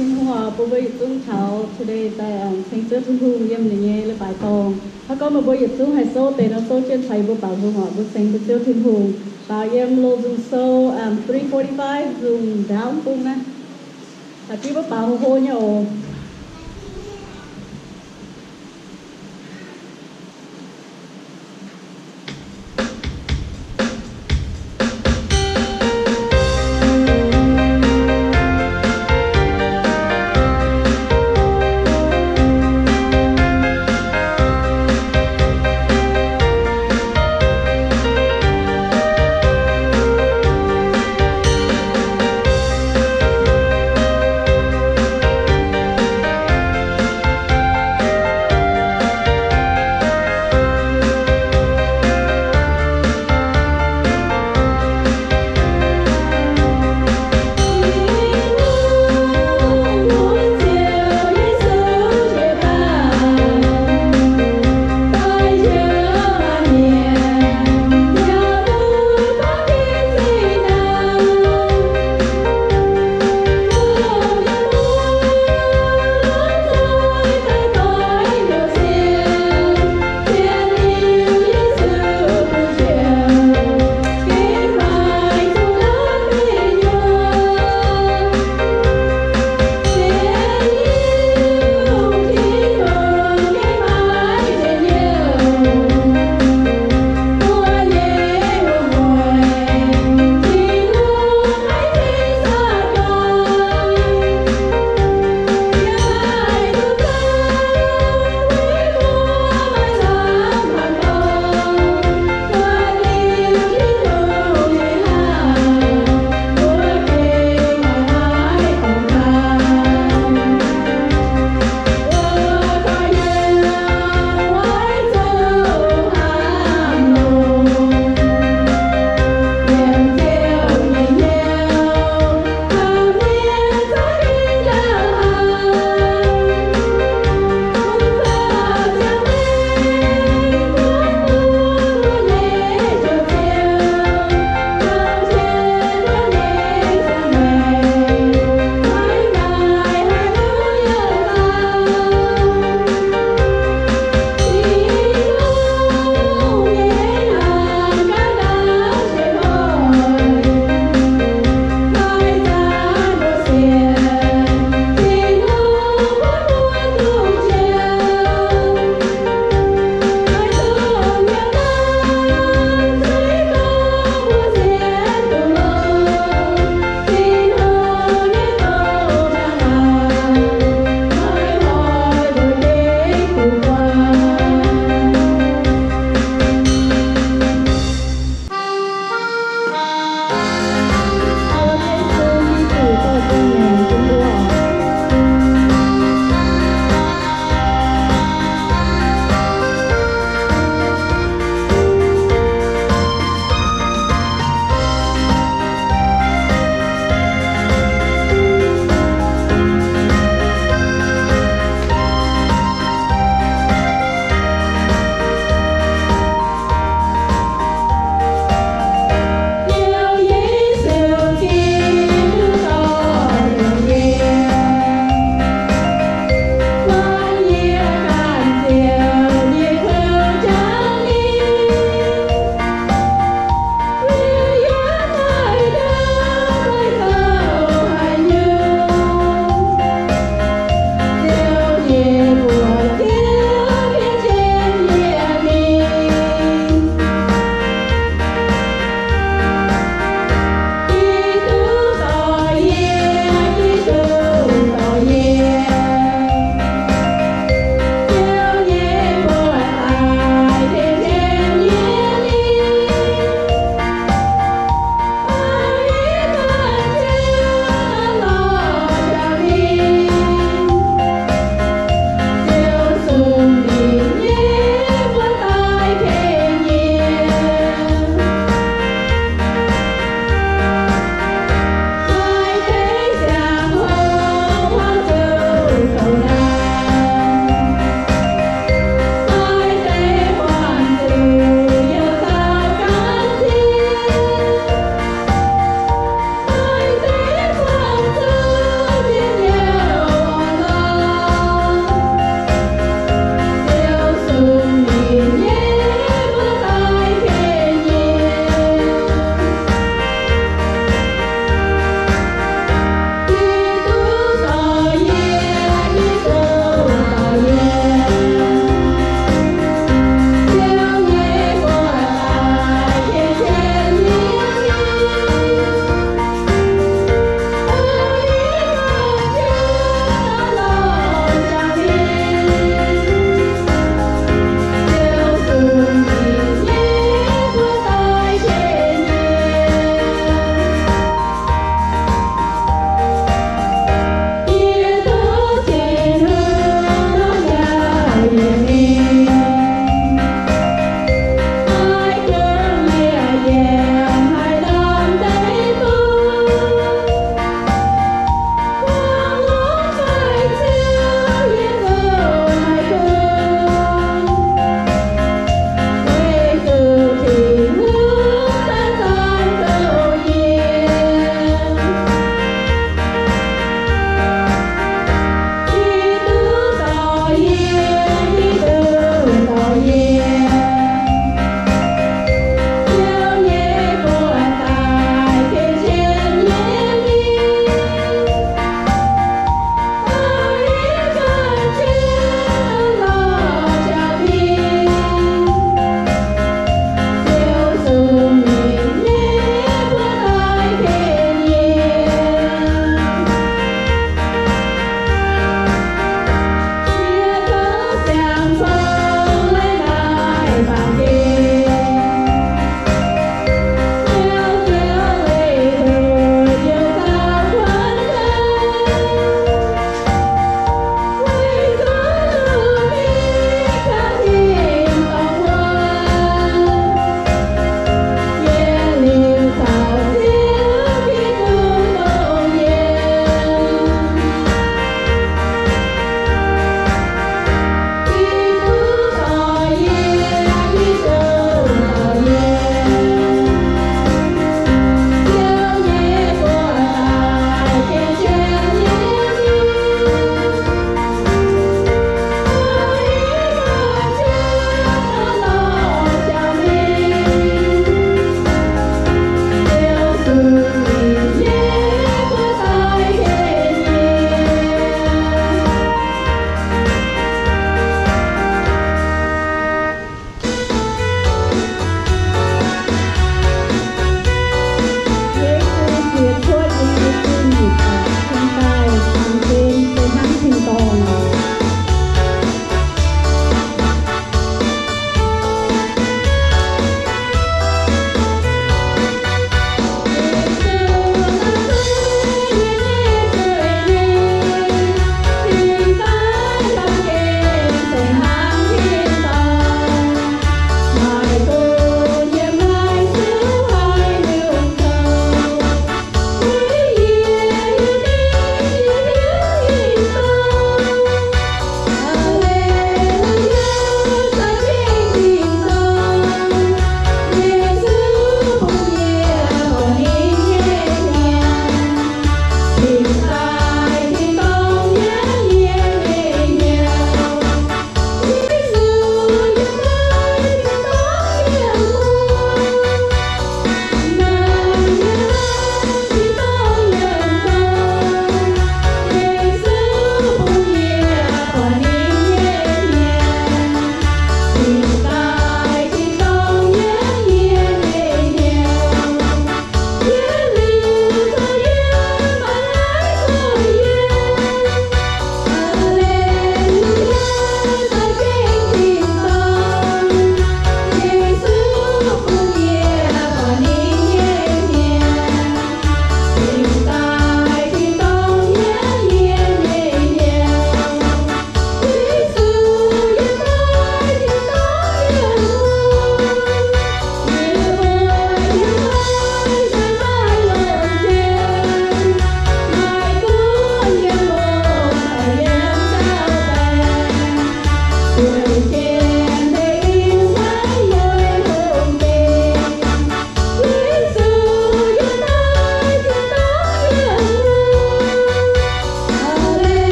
Tin-Hungh oc, bun mbuo yietc zungv taux today daaih ceng Ziouv Tin-Hungh yiem ninh nyei leiz-baaix dorngh. Hnangv gorngv meih mbuo yietc zungv haih souv deix nor, souv jienv caux yie mbuo baaux nzung oc. Mbuo ceng mbuo Ziouv Tin-Hungh. Baaux yiem loz nzung sou, um, three forty-five nzung down bung naaiv. Taux jienv mbuo baaux hlo hlo nyei oc.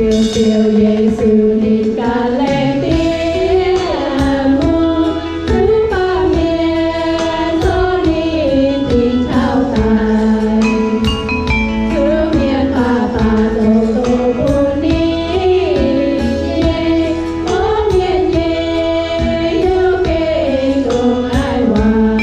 Ziouv Yesu ninh ganh laengz diev mun, zuqc baamh mienh zorqv ninh dingc taux daic. Zuqc mienh baac baac zoux doqc bun ninh nyei, gorngv mienh nyei hnyouv gengh dongh naaiv waaic.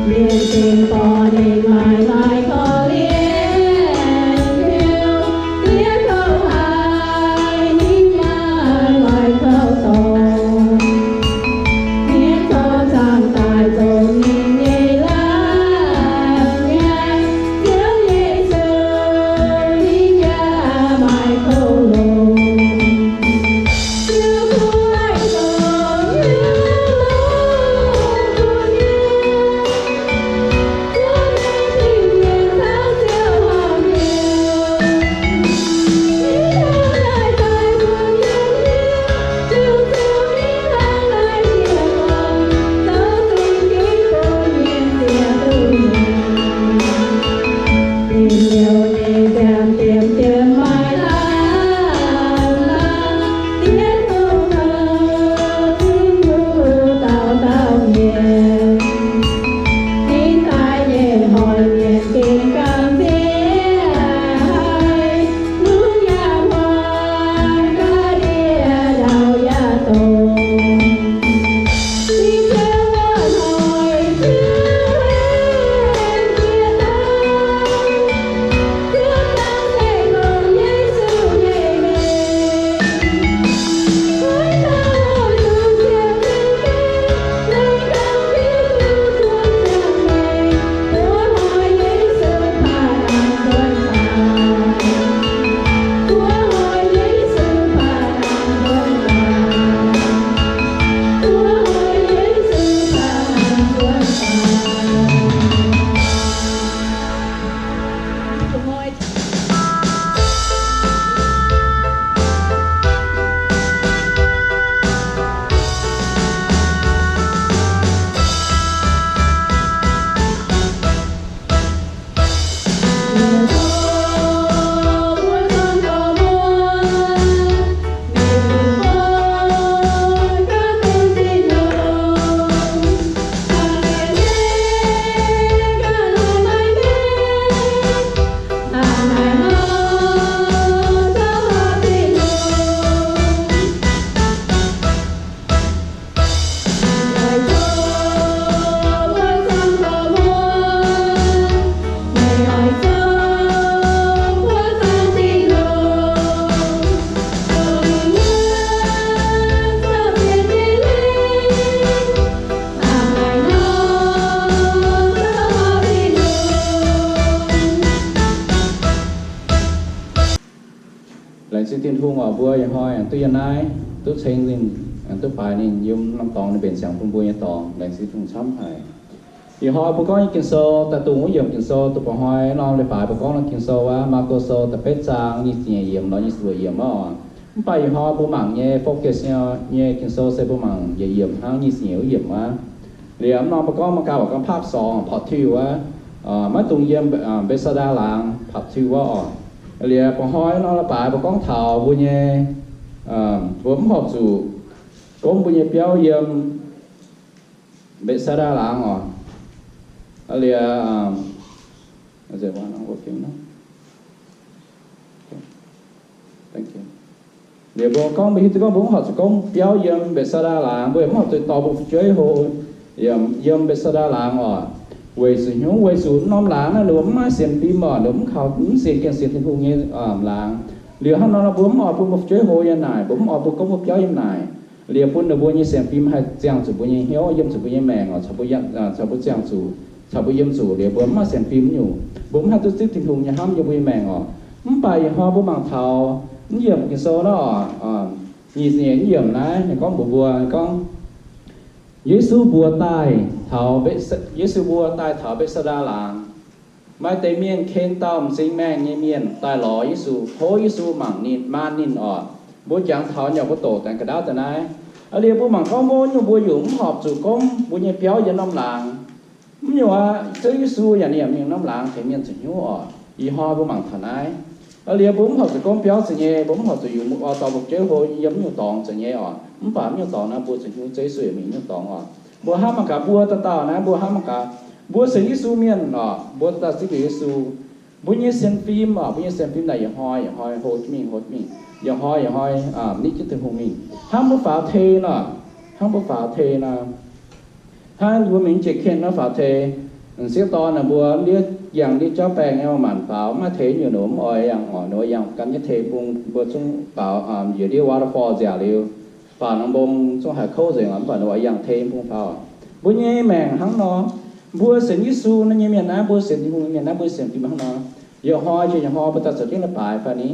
Mienh gengh borqv ninh maaih laaix korv-lienh hnyouv, diev kouv haic, ninh maaih laaix kouv dorngc. Mienh zorqv zaangc daaih zoux ninh nyei laanh nyaanh, Ziouv Yesu ninh yaac maaih kouv longx. Laengz zingh Tin-Hungh oc, mbuo ih hnoi aengx duqv yiem naaiv, duqv ceng ninh, aengx duqv baaix ninh yiem norm dorngx ninh mbenc ziangx bun mbuo nyei dorngx. Laengz zingh Tin-Hungh camv haic. Ih hnoi mbuo gorngv nyei Ging-Sou daaih dongh wuov yiemc Ging-Sou, dongh mba'hnoi norm leiz-baaix mbuo gorngv norm Ging-Sou aqv, Maako Sou da'betv zaang nyic ziepc nyeic yiemc lorz nyic ziepc luoqc yiemc oc. Mv baac ih hnoi mbuo mangc nyei focus nyei Ging-Sou se mbuo mangc yietc yiemc hnangv, nyic ziepc nyeic wuov yiemc aqv. Liuz mv norm mbuo gorngv mangc gaax, mbuo gorngv part song, part two aqv, maiv dungx yiem Mbetc^saa^ndaa Laangz, part two wuov oc. Liuz mba'hnoi norm leiz-baaix mbuo gorngv taux mbuo nyei, mbuo mv horpc zuqc gomv mbuo nyei biauv yiem Mbetc^saa^ndaa Laangz oc. Liuz Liuz mbuo gorngv mbuo hiuv duqv gorngv mbuo mv horpc zuqc gomv biauv yiem Mbetc^saa^ndaa Laangz, mbuo yaac mv horpc zuqc dorh mbuo fu'jueiv hlo yiem Mbetc^saa^ndaa Laangz oc. Weic zuqc hnyouv, weic zuqc norm laangz naaiv ninh mbuo mv maaih sienx fim oc, ninh mbuo mv kaux, mv sienx gengh sienx Tin-Hungh nyei laangz. Liuz hnangv nor mbuo mv oix bun mbuo fu'jueiv hlo yiem naaic, mbuo mv oix bun gomv mbuo biauv yiem naaic. Liuz bun ninh mbuo nyei sienx fim haih ziangh zuqc mbuo nyei hnyouv, yiem zuqc mbuo nyei maengc oc, caux mbuo ziangh zuqc, caux mbuo yiem zuqc. Liuz mbuo mv maaih sienx fim nyungc, mbuo mv haih duqv zipv Tin-Hungh nyei hnamv yiem mbuo nyei maengc oc. Mv baac ih hnoi mbuo mangc taux mv yiemc Ging-Sou naaiv oc, nyic ziepc nyeic mv yiemc naaiv ninh gorngv mbuox mbuo, gorngv Yesu mbuo daaih taux Mbetc-, Yesu mbuo daaih taux Mbetc^saa^ndaa Laangz, maaih deix mienh ken dauh m'zing maengh nyei mienh daaih lorz Yesu, tov Yesu mangc ninh, maan ninh oc. Mbuo jangx taux nyei mbuo doqc daaih ga'ndaauv daaih naaiv. Aa, liuz mbuo mangc gorngv mbuo nyungc mbuo yaac mv horpc zuqc gorngv mbuo nyei biauv yiem norm laangz. Mv nyungc aqv, Ziouv Yesu yaac ninh yaac mingh norm laangz tengx mienh zoux hnyouv oc. Ih hnoi mbuo mangc taux naaiv. Aa, liuz mbuo mv horpc zuqc gorngv biauv zoux nyei, mbuo mv horpc zuqc yungz orv dorh mbuo fu'jueiv hlo yiem mv nyungc dorngx zoux nyei oc. Mv baac mv nyungc dorngx naaiv mbuo zoux hnyouv, Ziouv Yesu yaac mingh mv nyungc dorngx oc. Mbuo hnamv mangc gaax mbuo dauh dauh naaiv, mbuo hnamv mangc gaax mbuo sienx Yesu mienh oc, mbuo dauh zipv liuz Yesu, mbuo nyei sienx fim oc, mbuo nyei sienx fim naaic yietc hnoi yietc hnoi hlo jienv mingh, hlo jienv mingh, yietc hnoi yietc hnoi nitv jienv Tin-Hungh mingh. Hnangv mbuo faaux tei nor, hnangv mbuo faaux tei nor, hnangv mbuo mingh jiex ken nor faaux tei, m'sieqv dorn ninh mbuo ndiev yangh ndiev jauv baengh nyei, manc faaux mv maaih tei nyungc, ninh mbuo mv oix yangh oc, ninh mbuo yangh gan jienv tei bung, mbuo zungv faaux njiec ndiev waterfall nziaauc liuz, faaux norm mbong zungv haiz kouv nzengc oc, mv baac ninh mbuo yangh tei bung faaux. Mbuo nyei maengc hnangv nor, mbuo sienx Yesu nyei mienh naaiv, mbuo sienx Tin-Hungh nyei mienh naaiv, mbuo sienx fim hnangv nor, yietc hnoi jiex yietc hnoi mbuo daaih zoux jienv leiz-baaix fai ni,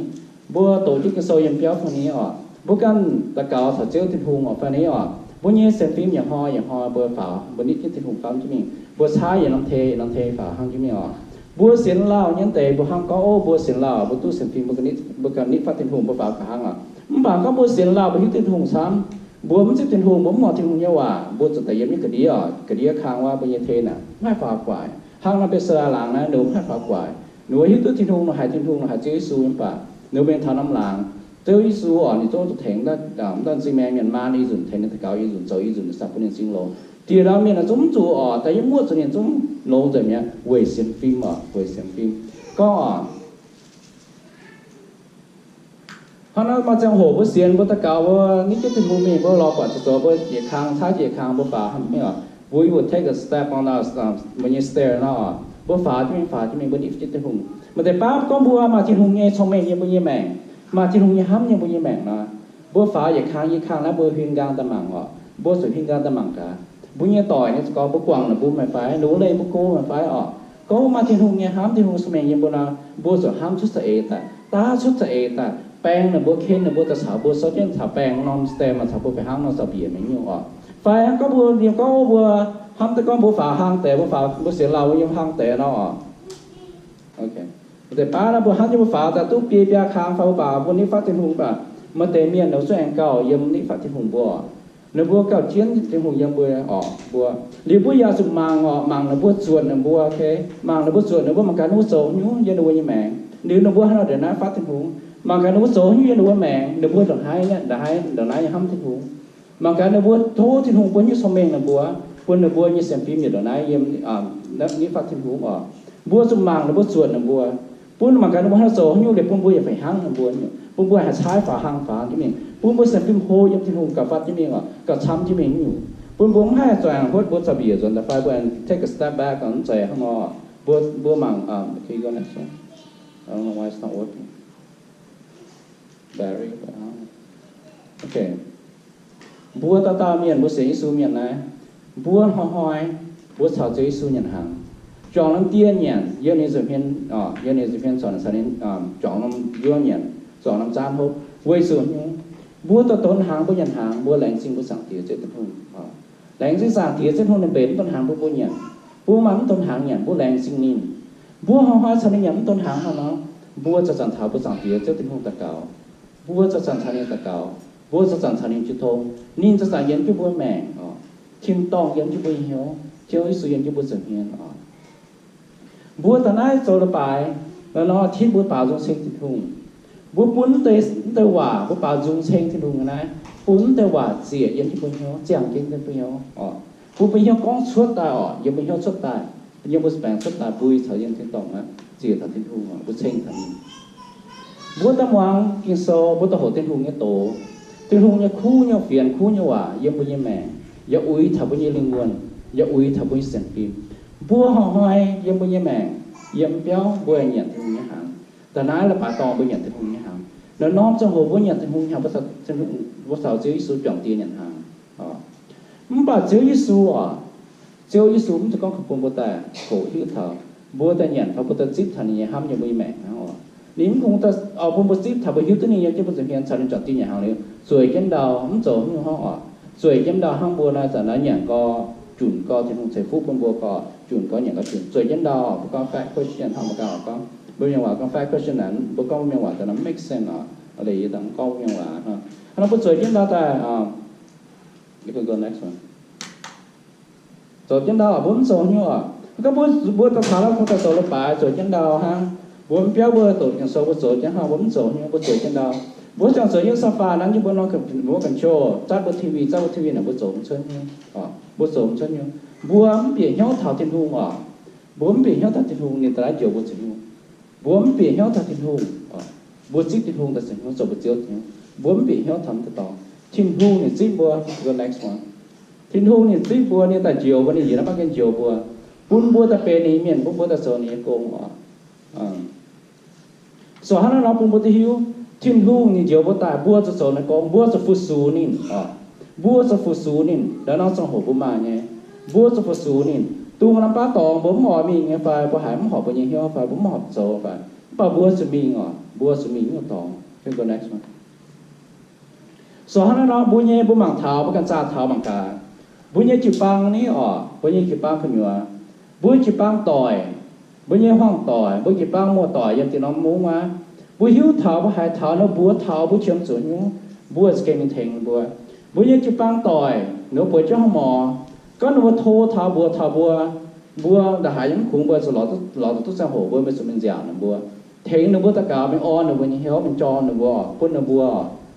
mbuo doqc jienv Ging-Sou yiem biauv fai ni oc, mbuo ganh daux gaux caux Ziouv Tin-Hungh oc fai ni oc, mbuo nyei sienx fim yietc hnoi yietc hnoi mbuo faaux, mbuo nitv jienv Tin-Hungh faaux jienv mingh, mbuo caaiv yietc norm tei yietc norm tei faaux hnangv jienv mingh oc. Mbuo sienx lauh nyei deix mbuo hnamv gorngv, ov, mbuo sienx lauh, mbuo duqv sienx fim, mbuo ganh nitv, mbuo ganh nitv fatv Tin-Hungh, mbuo faaux ga'hangv oc. Mv baac gorngv mbuo sienx lauh, mbuo hiuv Tin-Hungh camv, mbuo mv zipv Tin-Hungh, mbuo mv muangx Tin-Hungh nyei waac, mbuo zuqc daaih yiem nyei ga'ndiev oc, ga'ndiev kang wuov mbuo nyei tei naaic mv haih faaux guaic. Hnangv naaiv Betc^saa^ndaa Laangz naaiv, ninh mbuo mv haih faaux guaic. Ninh mbuo hiuv duqv Tin-Hungh, ninh haiz Tin-Hungh, ninh haiz Ziouv Yesu, mv baac ninh mbuo mingh taux norm laangz, Ziouv Yesu oc, ninh zungv zuqc tengx wuov dauh m'zing maengh mienh maan ninh nzunc, tengx ninh daux gaux ninh nzunc, zoux ninh nzunc, ninh saah bun ninh m'zing longx. Diex ndau mienh naaic zungv mv zuqc oc, daaih yiem muoqv zuqc ninh zungv longx nzengc mi'aqv, weic sienx fim oc, weic sienx fim. Gorngv oc, hnangv naaiv maaih ziangh hoc mbuo sienx, mbuo daux gaux, mbuo nitv jienv Tin-Hungh mingh, mbuo lorz buatc zoux, mbuo jiex kang, caaiv jiex kang, mbuo faaux hnangv mingh oc. We will take a step on the, mbuo nyei stair nor, mbuo faaux jienv mingh, faaux jienv mingh, mbuo nitv jienv Tin-Hungh. Maaih deix baav gorngv mbuo maaih Tin-Hungh nyei cong-mengh yiem mbuo nyei maengc, maaih Tin-Hungh nyei hnamv yiem mbuo nyei maengc nor, mbuo faaux yietc kang nyei kang naaiv mbuo huin nqaang daaih mangc oc. Mbuo zuqc huin nqaang daaih mangc gaax. Mbuo nyei doic nyei za'gengh mbuo guangc naaic mbuo meih fai, ninh wuov leih mbuo go meih fai oc. Gorngv maaih Tin-Hungh nyei hnamv, Tin-Hungh cong-mengh yiem mbuo nor, mbuo zuqc hnamv cuotv za'eix daaih, daav cuotv za'eix daaih, baeng ninh mbuo, ken ninh mbuo daaih caux mbuo souv jienv caux baengh norm stair maaih caux mbuo fih hnangv nor zaux-mbiec mingh nyungc oc. Fai gorngv mbuo liemh gorngv mbuo hnamv daaih gorngv mbuo faaux hlang deix, mbuo faaux, mbuo sienx lauh mbuo yiem hlang deix nor oc. Deix baav naaiv mbuo hnamv jienv mbuo faaux daaih duqv biei biaa kang fai mbuo baac mbuo nitv fatv Tin-Hungh baac maaih deix mienh ninh mbuo zungv aengx gauh yiem nitv fatv Tin-Hungh mbuo. Ninh mbuo gauh jienv Tin-Hungh yiem mbuo oc, mbuo. Liuz mbuo yaac zuqc mangc oc, mangc ninh mbuo zuotc ninh mbuo, mangc ninh mbuo zuotc ninh mbuo, mangc gaax ninh mbuo zoux haaix nyungc yiem ninh mbuo nyei maengc. Liuz ninh mbuo haaix nor ndongc naaiv fatv Tin-Hungh. Mangc gaax ninh mbuo zoux haaix nyungc yiem ninh mbuo maengc, ninh mbuo ndongc naaiv, ndongc naaiv, ndongc naaiv nyei hnamv Tin-Hungh. Mangc gaax ninh mbuo tov Tin-Hungh bun hnyouv cong-mengh ninh mbuo, bun ninh mbuo nyei sienx fim yietc ndongc naaiv yiem nitv fatv Tin-Hungh oc. Mbuo zuqc mangc ninh mbuo zuotc ninh mbuo, bun mangc gaax ninh mbuo haaix nor zoux haaix nyungc liuz bun mbuo yaac fih hnangv ninh mbuo, bun mbuo haih caaiv faaux hlang faaux jienv mingh, bun mbuo sienx fim hlo yiem Tin-Hungh gauh fatv jienv mingh oc, gauh camv jienv mingh nyungc. Bun mbuo mv haih zuangx huotv mbuo zaux-mbiec nzuonx daaih fai mbuo take a step back, mv zeiz hnangv nor. Mbuo, mbuo mangc, okay, go next one. I don't know why it's not working. Battery, but I don't know. Okay. Mbuo dauh dauh mienh, mbuo sienx Yesu mienh naaiv, mbuo hnoi-hnoi mbuo caux Ziouv Yesu nyanc hnaangx, juangc norm dieh nyanc, yiem ninh nza'hmien, yiem ninh nza'hmien corc, ninh caux ninh juangc norm njuov nyanc, juangc norm zaanv hopv, weic zuqc nyungc, mbuo dorh donx hnaangx mbuo nyanc hnaangx, mbuo laengz zingh mbuo Zaangc Diex Ziouv Tin-Hungh. Laengz zingh Zaangc Diex Ziouv Tin-Hungh ninh mbenc mv donx hnaangx bun mbuo nyanc. Mbuo maaih mv donx hnaangx nyanc, mbuo laengz zingh ninh. Mbuo hnoi-hnoi caux ninh nyanc mv donx hnaangx hnangv nor, mbuo zanc-zanc taux mbuo Zaangc Diex Ziouv Tin-Hungh daux gaux. Mbuo zanc-zanc caux ninh daux gaux. Mbuo zanc-zanc caux ninh jiu tong. Ninh zanc-zanc yiem jienv mbuo maengc oc. Tin-dorngh yiem jienv mbuo nyei hnyouv. Ziouv Yesu yiem jienv mbuo nza'hmien oc. Mbuo daaih naaiv zoux leiz-baaix, nor nor tinv mbuo baaux nzung ceng Tin-Hungh. Mbuo bun mv deix, mv deix waac mbuo baaux nzung ceng Tin-Hungh naaiv, bun mv deix waac ziec yiem jienv mbuo hnyouv, ziangh jienv mbuo hnyouv oc. Bun mbuo hnyouv gorngv cuotv daaih oc, yiem mbuo hnyouv cuotv daaih, yiem mbuo baengc cuotv daaih, mbui caux yiem tin-dorngh aqv, ziec taux Tin-Hungh oc, mbuo ceng taux ninh. Mbuo daaih muangx Ging-Sou, mbuo daaih hoqc Tin-Hungh nyei doz, Tin-Hungh nyei kuv nyei fienx, kuv nyei waac yiem mbuo nyei maengc, yaac uix taux mbuo nyei lingh wuonh, yaac uix taux mbuo nyei sienx fim. Mbuo hnoi-hnoi yiem mbuo nyei maengc, yiem biauv mbuo nyanc Tin-Hungh nyei hnaangx. Da'naaiv leiz-baaix dorngh mbuo nyanc Tin-Hungh nyei hnaangx. Nor norm ziangh hoc mbuo nyanc Tin-Hungh nyei hnaangx, mbuo caux Ziouv Yesu juangc dieh nyanc hnaangx. Mv baac Ziouv Yesu oc, Ziouv Yesu mv zeiz gorngv kungx bun mbuo daaih hoqc hiuv taux mbuo daaih nyanc fai mbuo daaih zipv taux ninh nyei hnamv yiem mbuo nyei maengc hnangv oc. Ninh mv kungx daaih bun mbuo zipv taux mbuo hiuv duqv ninh yiem jienv mbuo nza'hmien caux ninh juangc dieh nyanc hnaangx liuz zueiz jienv ndau mv zoux haaix nyungc hnangv oc. Zueiz jienv ndau hnangv mbuo naaiv zanc naaiv nyanc gau, junc gau, Tin-Hungh ceix fuqv bun mbuo gau, junc gau, nyanc gau, junc. Zueiz jienv ndau, mbuo gorngv fact question hnangv, mbuo gorngv, mbuo mienh waac gorngv fact question naaic, mbuo gorngv mbuo mienh waac daaih make sense oc. Leiz yie dangh gorngv mbuo mienh waac hnangv. Hnangv nor mbuo zueiz jienv ndau daaih, zoux jienv ndau oc, mbuo mv zoux haaix nyungc oc. Gorngv mbuo, mbuo daaih taux naaiv, mbuo daaih zoux leiz-baaix zueiz jienv ndau hnangv. Mbuo mv biauv mbuo doqc Ging-Sou mbuo zoux jienv hnangv, mbuo mv zoux haaix nyungc, mbuo zueiz jienv ndau. Mbuo ziangh zueiz yiem sofa naaiv, yie mbuo nor, mbuo control, zaqv mbuo T V, zaqv mbuo T V naaic, mbuo zoux mv cuotv hnyouv oc. Mbuo zoux mv cuotv hnyouv. Mbuo mv bieqc hnyouv taux Tin-Hungh oc. Mbuo mv bieqc hnyouv taux Tin-Hungh, ninh daaih njoux mbuo zuqc hnyouv. Mbuo mv bieqc hnyouv taux Tin-Hungh, mbuo zipv Tin-Hungh daaih zuqc hnyouv, zoux mbuo Ziouv zuqc hnyouv. Mbuo mv bieqc hnyouv taux mv deix dorngx. Tin-Hungh ninh zipv mbuo, the next one. Tin-Hungh ninh zipv mbuo, ninh daaih njoux mbuo, ninh njiec naaiv baamh gen njoux mbuo, bun mbuo daaih benx ninh nyei mienh, bun mbuo daaih zoux ninh nyei gong oc. So hnangv naaiv nor bun mbuo duqv hiuv, Tin-Hungh ninh njoux mbuo daaih, mbuo zuqc zoux ninh gong, mbuo zuqc fu-sux ninh oc. Mbuo zuqc fu-sux ninh, ndau norm ziangh hoc mbuo maaih nyei, mbuo zuqc fu-sux ninh. Dongh norm baav dorngx mbuo mv oix mingh nyei fai, mbuo haiz mv horpc mbuo nyei hnyouv fai, mbuo mv horpc zoux fai, mv baac mbuo zuqc mingh oc, mbuo zuqc mingh nyungc dorngx. So hnangv naaiv nor mbuo nyei, mbuo mangc taux, mbuo ganh zaah taux mangc gaax, mbuo nyei jiu-baang ni oc, mbuo nyei jiu-baang gu'nyuoz, mbuo jiu-baang doic, mbuo nyei hmuangv doic, mbuo jiu-baang muoz-doic yiem dinh norm mungv aqv. Mbuo hiuv taux, mbuo haiz taux, ninh mbuox taux mbuo qiemx zuqc hnyouv, mbuo za'gengh mingh tengx ninh mbuo. Mbuo nyei jiu-baang doic, ninh mbuo bueix jienv hnangv morz, gorngv ninh mbuo to taux mbuox taux mbuo, mbuo ndongc haaix yaac mv kungx, mbuo zuqc lorz, lorz duqv ziangh hoc mbuo mingh zuqc mingh nziaauc ninh mbuo, tengx ninh mbuo daux gaux, mingh orn ninh mbuo nyei hnyouv, mingh jorm ninh mbuo, bun ninh mbuo,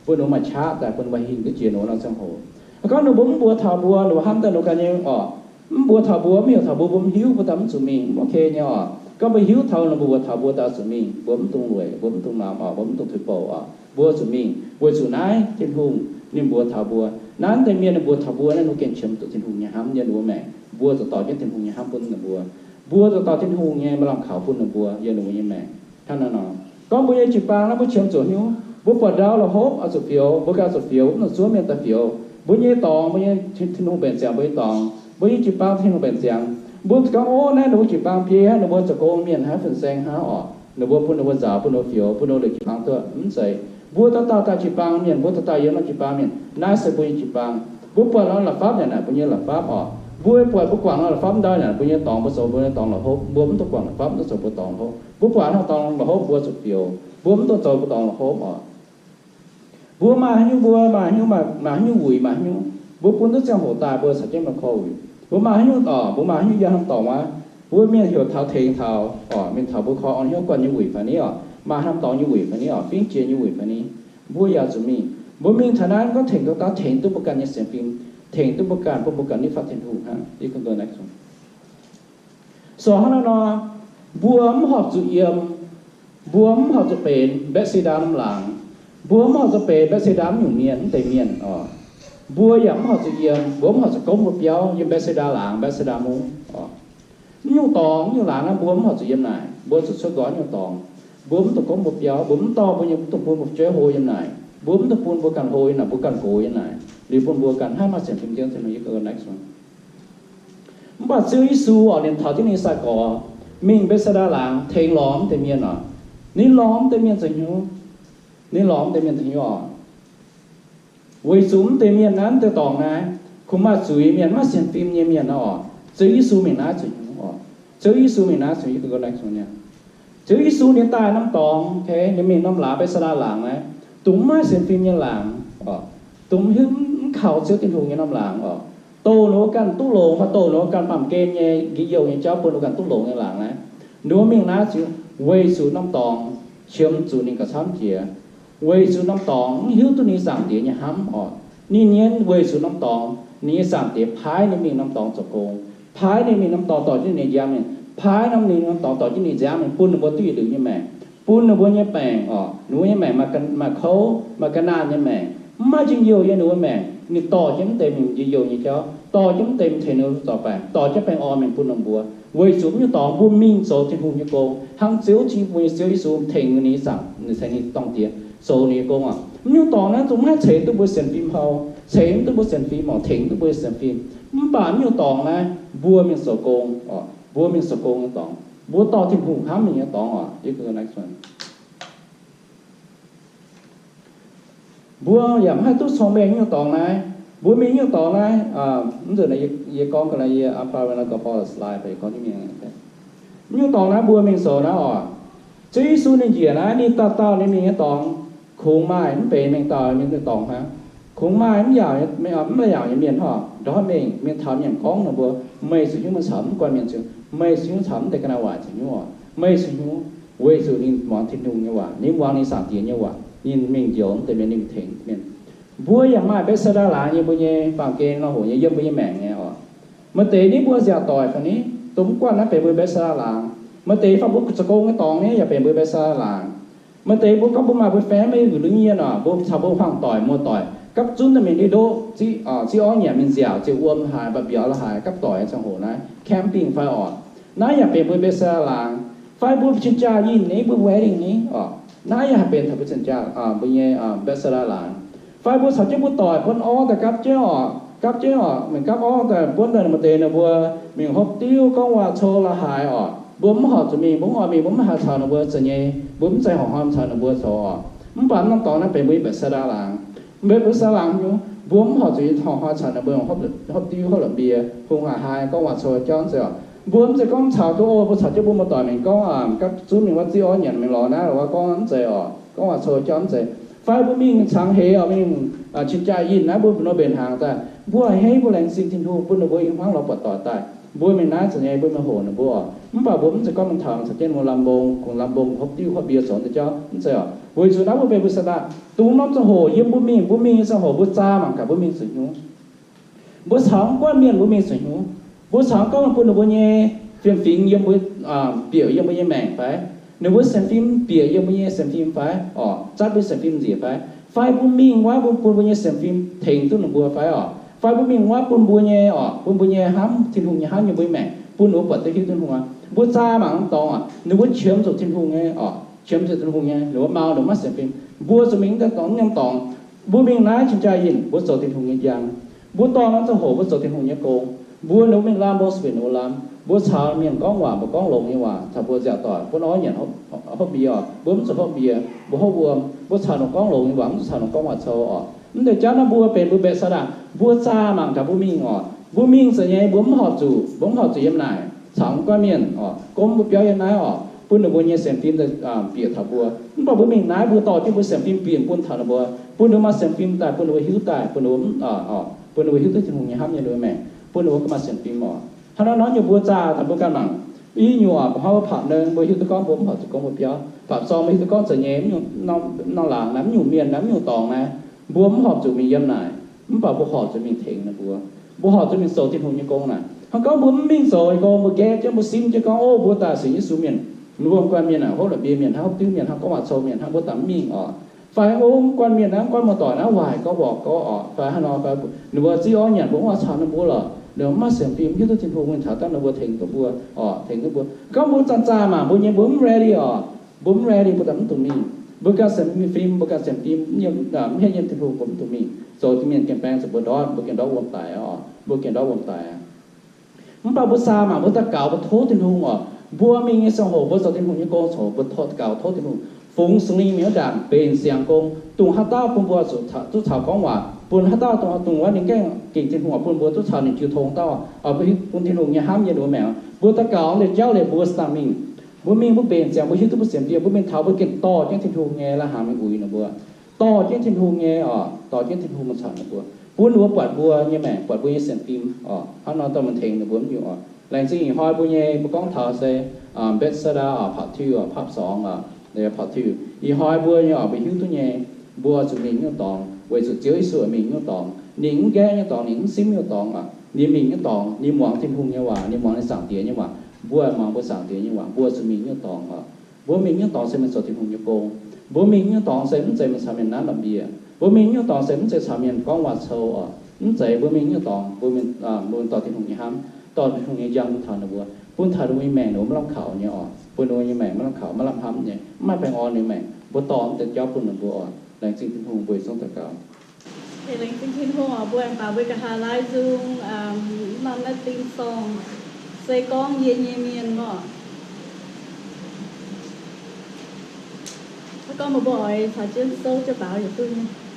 bun ninh mbuo maaih qaqv daaih, bun ninh mbuo hingh duqv jiex ninh mbuo norm ziangh hoc. Gorngv ninh mbuo mv mbuox taux mbuo, ninh mbuo hnamv daaih ninh mbuo ganh nyei oc, mv mbuox taux mbuo, mv heuc taux mbuo, mbuo mv hiuv, mbuo daaih mv zuqc mingh, mv ok nyei oc. Gorngv mbuo hiuv taux ninh mbuo mbuox taux mbuo daaih zuqc mingh, mbuo mv dungx lueic, mbuo mv dungx namx oc, mbuo mv dungx tuix bouc oc, mbuo zuqc mingh weic zuqc naaiv Tin-Hungh ninh mbuox taux mbuo. Naaiv deix mienh ninh mbuox taux mbuo naaiv, ninh mbuo gengh qiemx zuqc Tin-Hungh nyei hnamv yiem ninh mbuo maengc. Mbuo zuqc dorh jienv Tin-Hungh nyei hnamv bun ninh mbuo. Mbuo zuqc dorh Tin-Hungh nyei maaih lamh kaux bun ninh mbuo yiem ninh mbuo nyei maengc. Hnangv naaiv nor, gorngv mbuo nyei jiu-baang naaiv mbuo qiemx zuqc hnyouv, mbuo buatc ndau la'hopv oix zuqc fioux, mbuo ganh zuqc fioux, mv zuqc zuov mienh daaih fioux. Mbuo nyei dorngx, mbuo nyei Tin-Hungh mbenc ziangx mbuo nyei dorngx, mbuo nyei jiu-baang Tin-Hungh mbenc ziangx. Mbuo gorngv, ov, naaiv ninh mbuo jiu-baang biei hnangv, ninh mbuo zoux gong mienh hnangv, fin-saeng hnangv oc. Ninh mbuo bun ninh mbuo nzaaux, bun ninh mbuo fioux, bun ninh mbuo liuz jiu-baang duqv. Mv zeiz. Mbuo dauh dauh daaih jiu-baang mienh, mbuo dauh dauh yiem naaiv jiu-baang mienh, naaiv se mbuo nyei jiu-baang. Mbuo buatc norm la'fapv yaac naaic mbuo nyei la'fapv oc. Mbuo buatc, mbuo guangc norm la'fapv ndau yaac mbuo nyei dorngx, mbuo zoux mbuo nyei dorngx la'hopv. Mbuo mv dungx guangc la'fapv, mv dungx zoux mbuo dorngx la'hopv. Mbuo buatc norm dorngx la'hopv mbuo zuqc fioux. Mbuo mv dungx zoux mbuo dorngx la'hopv oc. Mbuo maaih haaix nyungc, mbuo maaih haaix nyungc, maaih, maaih haaix nyungc wuic, maaih haaix nyungc, mbuo bun duqv ziangh hoc daaih mbuo caux jienv maiv korv wuic. Mbuo maaih haaix nyungc oc, mbuo maaih haaix nyungc yiem norm dorngx wuov, mbuo mienh heuc taux tengx taux oc, mingh taux mbuo korv orn hnyouv guanh nyei wuic fai ni oc, maaih norm dorngx nyei wuic fai ni oc, fingx jiex nyei wuic fai ni, mbuo yaac zuqc mingh. Mbuo mingh taux naaiv gorngv tengx duqv, daav tengx duqv mbuo ganh nyei sienx fim, tengx duqv mbuo ganh, bun mbuo ganh nitv fatv Tin-Hungh hnangv. So hnangv naaiv nor, mbuo mv horpc zuqc yiem, mbuo mv horpc zuqc benx Mbetc^se^ndaa norm laangz. Mbuo mv horpc zuqc benx Mbetc^se^ndaa mv nyungc mienh, mv deix mienh oc. Mbuo yaac mv horpc zuqc yiem, mbuo mv horpc zuqc gomv mbuo biauv yiem Mbetc^se^ndaa laangz, Mbetc^se^ndaa mungv oc. Mv nyungc dorngx, mv nyungc laangz naaiv mbuo mv horpc zuqc yiem naaic. Mbuo zuqc cuotv nqoi nyungc dorngx. Mbuo mv dungx gomv mbuo biauv, mbuo mv dorh mbuo nyei, mv dungx bun mbuo fu'jueiv hlo yiem naaic. Mbuo mv dungx bun mbuo ganh hlo yiem naaic, mbuo ganh gox yiem naaic, liuz bun mbuo ganh haih maaih sienx fim jienv Tin-Hungh. Mv baac Ziouv Yesu oc, ninh taux jienv ninh sai-gorx mingh Mbetc^se^ndaa laangz tengx lorz mv deix mienh oc. Ninh lorz mv deix mienh zoux hnyouv. Ninh lorz mv deix mienh zoux hnyouv oc. Weic zuqc mv deix mienh naaiv, mv deix dorngx naaiv, kungx maaih zuiz mienh, maaih sienx fim nyei mienh oc. Ziouv Yesu mingh naaiv zoux hnyouv oc. Ziouv Yesu mingh naaiv zoux hnyouv. Ziouv Yesu ninh daaih norm dorngx, ninh mingh norm laangz, Mbetc^se^ndaa laangz naaiv, dongh mv maaih sienx fim nyei laangz oc, dongh mv hiuv, mv kaux Ziouv Tin-Hungh nyei norm laangz oc. Douh ninh mbuo ganh duqv longx, maaih douh ninh mbuo ganh baamh gen nyei njien-youh nyei jauv bun ninh mbuo ganh duqv longx nyei laangz naaiv. Ninh mbuo mingh naaiv zoux, weic zuqc norm dorngx qiemx zuqc ninh gauh camv jiex. Weic zuqc norm dorngx mv hiuv duqv ninh nyei Zaangc Diex nyei hnamv oc. Ninh nyei, weic zuqc norm dorngx, ninh nyei Zaangc Diex paaiv ninh mingh norm dorngx zoux gong, paaiv ninh mingh norm dorngx dorh jienv ninh nyei nziaamv mingh, paaiv norm, ninh norm dorngx dorh jienv ninh nziaamv mingh bun ninh mbuo duqv yietc liuz nyei maengc, bun ninh mbuo nyei maengc oc, ninh mbuo nyei maengc maaih ga'naanh, maaih ga'naanh nyei maengc, mv maaih njien-youh yiem ninh mbuo maengc. Ninh dorh jienv mv deix mingh njien-youh nyei jauv, dorh jienv mv deix mingh tengx ninh mbuo zorc baengc, dorh jienv baengh orn mingh bun ninh mbuo. Weic zuqc mv nyungc dorngx mbuo mingh zoux Tin-Hungh nyei gong, hnangv Ziouv, mbuo nyei Ziouv Yesu tengx ninh nyei Zaangc, ninh ceix ninh dorngc diex zoux ninh nyei gong oc. Mv nyungc dorngx naaiv zungv maiv ceix duqv mbuo sienx fim hlo, ceix duqv mbuo sienx fim oc, tengx duqv mbuo sienx fim. Mv baac mv nyungc dorngx naaiv mbuo mingh zoux gong oc, mbuo mingh zoux gong nyei dorngx, mbuo dorh Tin-Hungh hnamv mingh nyei dorngx oc. Mbuo yaac maiv haih duqv cong-mengh nyungc dorngx naaiv. Mbuo mingh nyungc dorngx naaiv, mv nzunc yie gorngv ga'naaiv, yie apply when I go for a slide, gorngv jienv mingh. Nyungc dorngx naaiv mbuo mingh zoux naaiv oc. Ziouv Yesu ninh njiec naaiv, ninh dauh dauh ninh mingh nyei dorngx, kungx maaih mv benx mengh dauh mingh nyei dorngx hnangv. Kungx maaih mv yaauc, mv yaauc nyei mienh hnangv, ndortv mingh, mingh taux mienh gorngv ninh mbuo, meih zuqc hnyouv, meih caux mv guanh mienh zuqc, meih zuqc hnyouv caux mv deix ga'naaiv waaic zuqc hnyouv oc. Meih zuqc hnyouv, weic zuqc ninh muangx Tin-Hungh nyei waac, ninh muangx ninh Zaangc Diex nyei waac, ninh mingh njoux mv deix mienh, ninh tengx mienh. Mbuo yaac maaih Mbetc^se^ndaa Laangz nyei mbuo nyei baamh gen nor, hoc nyei yiem mbuo nyei maengc nyei oc. Maaih deix ni mbuo nziaauc doic fai ni, dongh mv guanh naaiv benx mbuo Mbetc^se^ndaa Laangz. Maaih deix fai mbuo zoux gong nyei dorngx ni yaac benx mbuo Mbetc^se^ndaa Laangz. Maaih deix mbuo gorngv mbuo maaih mbuo family, mbuo nduqc nyienh oc, mbuo caux mbuo hmuangv doic, muoz-doic gapv zunv mingh ndiev ndoqv, ziqv orv nyienc mingh nziaauc, ziouc wuom haaix, mba'biaux lorqc haaix, gapv doic ziangh hoc naaiv camping fai oc. Naaiv yaac benx mbuo Mbetc^se^ndaa Laangz. Fai mbuo cin-jaa yinh ni, mbuo wedding ni oc, naaiv yaac haih benx taux mbuo cin-jaa, mbuo nyei Mbetc^se^ndaa Laangz. Fai mbuo caux jienv mbuo doic buonv orv daaih gapv jienv oc, gapv jienv oc, mingh gapv orv daaih buonv daaih maaih deix ninh mbuo mingh hopv diuv gorngv waac-cou lorqc haaix oc, mbuo mv horpc zuqc mingh, mbuo mv oix mingh, mbuo mv haiz caux ninh mbuo za'nyeiz, mbuo mv zeiz horngh hnoi caux ninh mbuo zoux oc. Mv baac norm dorngx naaiv benx mbuo nyei Mbetc^se^ndaa Laangz. Mbuo Mbetc^se^ndaa Laangz nyei, mbuo mv horpc zuqc horngh hnoi caux ninh mbuo hopv, hopv diuv, hopv lomc ndie, hungh haaix haaix, gorngv waac-cou jauv mv zeiz oc. Mbuo mv zeiz gorngv caux duqv o, mbuo caux jienv mbuo muoz-doic mingh gorngv gapv zunv mingh wuov ziqv orv nyienc mingh lorz naaiv, lorz gorngv mv zeiz oc, gorngv waac-cou jauv mv zeiz. Fai mbuo mingh cangx heix oc, mingh cin-jaa yinh naaiv, mbuo nor mbenc hnaangx daaih, mbuo a'hneiv mbuo laengz zingh Tin-Hungh bun ninh mbuo i hmuangv lorz buatc doic daaih, mbuo mingh naaiv za'nyeiz mbuo mingh hoc ninh mbuo oc. Mv baac mbuo mv zeiz gorngv mingh taux caux jienv mbuo lamh mbong, kungx lamh mbong hopv diuv hopv mbie zoux deix jauv mv zeiz oc. Weic zuqc naaiv mbuo benx mbuo Saadaan, dongh norm ziangh hoc yiem mbuo mingh, mbuo mingh nyei ziangh hoc mbuo zaah mangc gaax mbuo mingh zuqc hnyouv. Mbuo caux mv guanh mienh mbuo mingh zuqc hnyouv. Mbuo caux gorngv bun ninh mbuo nyei fiem-fingx yiem mbuo, bieqc yiem mbuo nyei maengc fai? Ninh mbuo sienx fim bieqc yiem mbuo nyei sienx fim fai? Oc, zatv mbuo sienx fim nzieqc fai? Fai mbuo mingh wuov mbuo bun mbuo nyei sienx fim tengx duqv ninh mbuo fai oc? Fai mbuo mingh wuov bun mbuo nyei oc, bun mbuo nyei hnamv Tin-Hungh nyei hnamv yiem mbuo nyei maengc, bun ninh mbuo buatc duqv hiuv Tin-Hungh aqv. Mbuo zaah mangc norm dorngx oc, ninh mbuo qiemx zuqc Tin-Hungh nyei oc, qiemx zuqc Tin-Hungh nyei, ninh mbuo mau, ninh mbuo maiv sienx fim. Mbuo zuqc mingh daaih dorngx nyei dorngx. Mbuo mingh naaiv cin-jaa yinh, mbuo zoux Tin-Hungh nyei njang. Mbuo dorh norm ziangh hoc mbuo zoux Tin-Hungh nyei gong. Mbuo ninh mbuo mingh lamh mbong, sipv ninh mbuo lamh. Mbuo caux mienh gorngv waac, mbuo gorngv longx nyei waac, caux mbuo nziaauc doic, mbuo nor nyanc hopv mbie oc, mbuo mv zuqc hopv mbie, mbuo hopv wuom. Mbuo caux ninh gorngv longx nyei waac, mv zuqc caux ninh gorngv waac-cou oc. Mv deix jauv naaiv mbuo benx mbuo Mbetc^se^ndaa. Mbuo zaah mangc gaax mbuo mingh oc. Mbuo mingh za'nyeiz mbuo mv horpc zuqc, mbuo mv horpc zuqc yiem naaic caux mv guanh mienh oc, gomv mbuo biauv yiem naaiv oc, bun ninh mbuo nyei sienx fim bieqc taux mbuo. Mv baac mbuo mingh naaiv mbuo dorh jienv mbuo sienx fim bieqc bun taux ninh mbuo, bun ninh mbuo maaih sienx fim daaih, bun ninh mbuo hiuv daaih, bun ninh mbuo, bun ninh mbuo hiuv duqv Tin-Hungh nyei hnamv yiem ninh mbuo maengc, bun ninh mbuo ganh maaih sienx fim oc. Hnangv naaiv nor nyei mbuo zaah taux mbuo ganh mangc. I nyungc oc, ba'hnangv mbuo paapc neng mbuo hiuv duqv gorngv mbuo mv horpc zuqc gomv mbuo biauv. Paapc sorng mbuo hiuv duqv gorngv za'nyeiz mv nyungc norm laangz naaiv, mv nyungc mienh naaiv, mv nyungc dorngx naaiv, mbuo mv horpc zuqc mingh yiem naaic. Mv baac mbuo horpc zuqc mingh tengx ninh mbuo. Mbuo horpc zuqc mingh zoux Tin-Hungh nyei gong naaic. Hnangv gorngv mbuo mv mingh zoux nyei gong, mbuo gaeqv jienv mbuo simv jienv gorngv, o, mbuo daaih sienx Yesu mienh, mbuo mv guanh mienh aah, hopv la'bieiv mienh hnangv, hopv diuv mienh hnangv, gorngv waac-cou mienh hnangv, mbuo daaih mv mingh oc. Fai o, mv guanh mienh naaiv, mv guanh muoz-doic naaiv, waaic gorngv mborqc gorngv oc, fai haaix nor fai, ninh mbuo ziqv orv nyanc mbuo mv oix caux ninh mbuo lorqc, ninh mbuo mv maaih sienx fim, mv hiuv duqv Tin-Hungh, mingh taux dangh ninh mbuo tengx duqv mbuo oc, tengx duqv mbuo. Gorngv mbuo zanc zaah mangc mbuo nyei, mbuo mv ready oc. Mbuo mv ready, mbuo daaih mv dungx mingh. Mbuo ganh sienx fim, mbuo ganh sienx fim, mv hiuv, mv hiuv nyei Tin-Hungh, mbuo mv dungx mingh. Zoux mienh gengh baeng zuqc mbuo ndortv, mbuo gengh ndortv wuom daic oc, mbuo gengh ndortv wuom daic. Mv baac mbuo zaah mangc, mbuo daux gaux, mbuo tov Tin-Hungh oc. Mbuo mingh nyei ziangh hoc, mbuo zoux Tin-Hungh nyei gong ziangh hoc, mbuo daux gaux tov Tin-Hungh, fungx Singx Lingh mingh wuov ndaangc mbenc ziangx gong, dongh haaix dauh bun mbuo zuqc duqv caux gorngv waac, bun haaix dauh dongh, dongh wuov ninh gaengh gengh Tin-Hungh oc, bun mbuo duqv caux ninh jiu tong dauh oc, bun Tin-Hungh nyei hnamv yiem ninh mbuo maengc. Mbuo daux gaux deix jauv liuz mbuo dangh mingh. Mbuo mingh mbuo mbenc ziangx, mbuo hiuv duqv mbuo sienx fim, mbuo mingh taux mbuo gengh dorh jienv Tin-Hungh nyei lai-hnaangx mingh uix ninh mbuo. Dorh jienv Tin-Hungh nyei oc, dorh jienv Tin-Hungh mingh caux ninh mbuo, bun ninh mbuo buatc mbuo nyei maengc, buatc mbuo nyei sienx fim oc. Hnangv nor dorh mingh tengx ninh mbuo mv nyungc oc. Laengz zingh ih hnoi mbuo nyei, mbuo gorngv taux se Mbetc^se^ndaa oc, part two oc, part song oc, part two. Ih hnoi mbuo nyei oc, mbuo hiuv duqv nyei, mbuo zuqc mingh nyungc dorngx weic zuqc Ziouv Yesu mingh nyungc dorngx. Ninh mv gaeqv nyungc dorngx, ninh mv simv nyungc dorngx oc. Ninh mingh nyungc dorngx, ninh muangx Tin-Hungh nyei waac, ninh muangx ninh Zaangc Diex nyei waac. Mbuo muangx mbuo Zaangc Diex nyei waac, mbuo zuqc mingh nyungc dorngx oc. Mbuo mingh nyungc dorngx se mingh zoux Tin-Hungh nyei gong. Mbuo mingh nyungc dorngx se mv zeiz mingh caux mienh nanv lomh ndie. Mbuo mingh nyungc dorngx se mv zeiz caux mienh gorngv waac-cou oc. Mv zeiz, mbuo mingh nyungc dorngx, mbuo mingh, mbuo dorh Tin-Hungh nyei hnamv, dorh Tin-Hungh nyei njang bun taux ninh mbuo, bun taux ninh mbuo nyei maengc ninh mbuo maiv lamh kaux nyei oc, bun ninh mbuo nyei maengc maiv lamh kaux, maiv lamh hnamv nyei, maiv maaih baengh orn ninh maengc. Mbuo dorh deix jauv bun ninh mbuo oc. Laengz zingh Tin-Hungh, mbuo yietc zungv daux gaux. Laengz zingh Tin-Hungh oc, mbuo aengx baac mbuo ga'haav lai nzung norm naaiv theme song se gorngv yie nyei mienh oc. Gorngv mbuo mbuo oix caux jienv souv jienv baaux yietc duqv nyei.